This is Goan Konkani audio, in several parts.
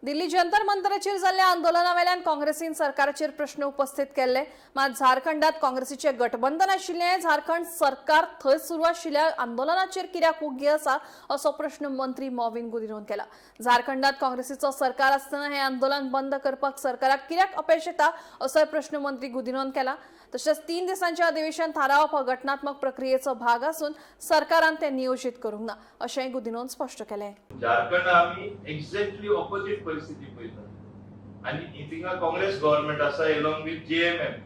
दिल्ली जंतर मंतराचेर जाल्ल्या आंदोलना वेल्यान काँग्रेसीन सरकाराचेर प्रश्न उपस्थित केल्ले. मात झारखंडात काँग्रेसीचे गठबंधन आशिल्लें झारखंड सरकार थंय सुरू आशिल्ल्या आंदोलनाचेर कित्याक ओग्गी आसा असो प्रश्न मंत्री मॉविन गुदिन्होन केला. झारखंडात काँग्रेसीचो सरकार आसतना हें आंदोलन बंद करपाक सरकाराक कित्याक अपेश येता असोय प्रश्न मंत्री गुदिन्होन केला. तशेंच 3 दिसांचे अधिवेशन थारावप हो घटनात्मक प्रक्रियेचो भाग आसून सरकारान तें नियोजीत करूंक ना अशेंय गुदिन्होन स्पश्ट केलें. झारखंड आमी एक्झॅक्टली ऑपोजिट परिस्थिती पळयता आनी थिंगा काँग्रेस गव्हर्मेंट आसा एलॉंग विथ जेएमएम.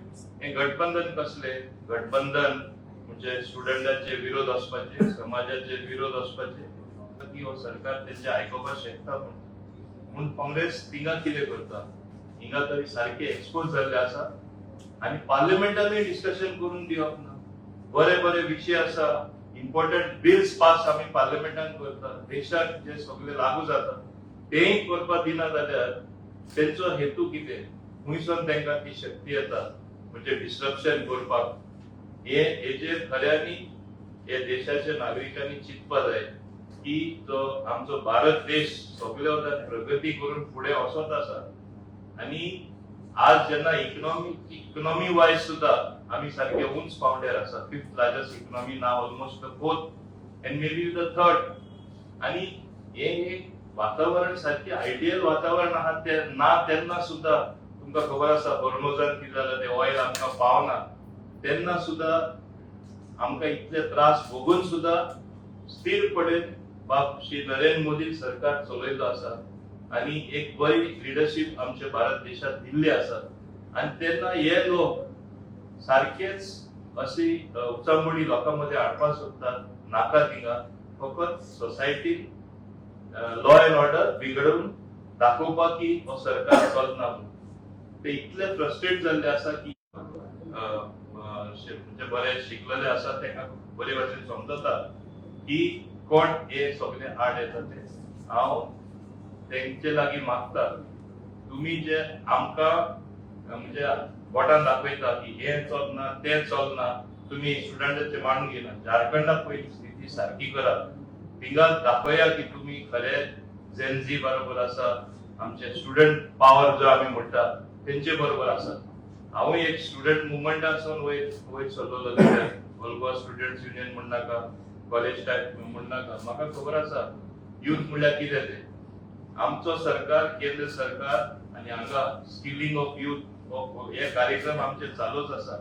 हे गठबंधन कसले गठबंधन म्हणजे स्टुडंटाचे विरोध वचपाचे, समाजाचे विरोध वचपाचे की हो सरकार तेंचे आयकोपाक शकता म्हूण. म्हूण काँग्रेस थिंगा कितें करता, हिंगा तरी सारके एक्सपोज जाल्ले आसा आनी पार्लमेंटानूय डिस्कशन करून दिवप ना. बरे बरे विशय आसा, इम्पॉर्टंट बिल्स पास आमी पार्लमेंटान करता, देशाक जे सगळे लागू जाता तेय करपाक दिना जाल्यार तेंचो हेतू कितें, खुंयसून तांकां ती शक्ती येता म्हणजे डिस्ट्रप्शन करपाक. हे हेजेर खऱ्यांनी हे देशाच्या नागरिकांनी चिंतपा जाय की जो आमचो भारत देश सगळे वतान प्रगती करून फुडें वचत आसा आनी आज जेन्ना इकॉनॉमी वायज सुद्धा आमी सारके उंच पावंड्यार आसा, fifth largest economy now, almost the fourth and maybe the third. आणि हे एक वातावरण सारकें आयडियल वातावरण आहा ते ना. तेन्ना सुद्धा तुमकां खबर आसा हॉर्मोजान कितें जालें, ते ऑयल आमकां पावना. तेन्ना सुद्धा आमकां इतले त्रास भोगून सुद्धा स्थिरपणे बाब श्री नरेंद्र मोदी सरकार चलयलो आसा आणि एक बरी लिडरशीप आमच्या भारत देशात दिल्ली आसा. आणि तेन्ना हे लोक सारकेच अशी उचांबळी लोकां मदें हाडपाक सोदतात. नाका, थिंगा फकत सोसायटीन लॉ अँड ऑर्डर बिगडून दाखोवपाक की हो सरकार चलना म्हणून. ते इतले फ्रस्ट्रेट जाल्ले आसा की अ, अ, म्हणजे बरे शिकलेले आसा, तांकां बरे भाशेन समजता की कोण हे सगळे आड येता ते. हांव तेंचे लागीं मागता, तुमी जे आमकां म्हणजे बोटान दाखयता की हें चलना, तें चलना, तुमी स्टुडंटाचे मांडून घेना. झारखंडाक पयली स्थिती सारकी करा. थिंगा दाखया की तुमी खरे जेनझी बरोबर आसा, आमचे स्टुडंट पावर जो आमी म्हणटा तेंचे बरोबर आसा. हांवूय एक स्टुडंट मुवमेंटासून वयर वयर सरलेलो leader. All Goa students union म्हणनाका, कॉलेज टायप म्हणनाका, म्हाका खबर आसा युथ म्हणल्यार कितें तें. आमचो सरकार, केंद्र सरकार आनी हांगा स्किलिंग ऑफ युथ हे कार्यक्रम आमचे चालूच आसा.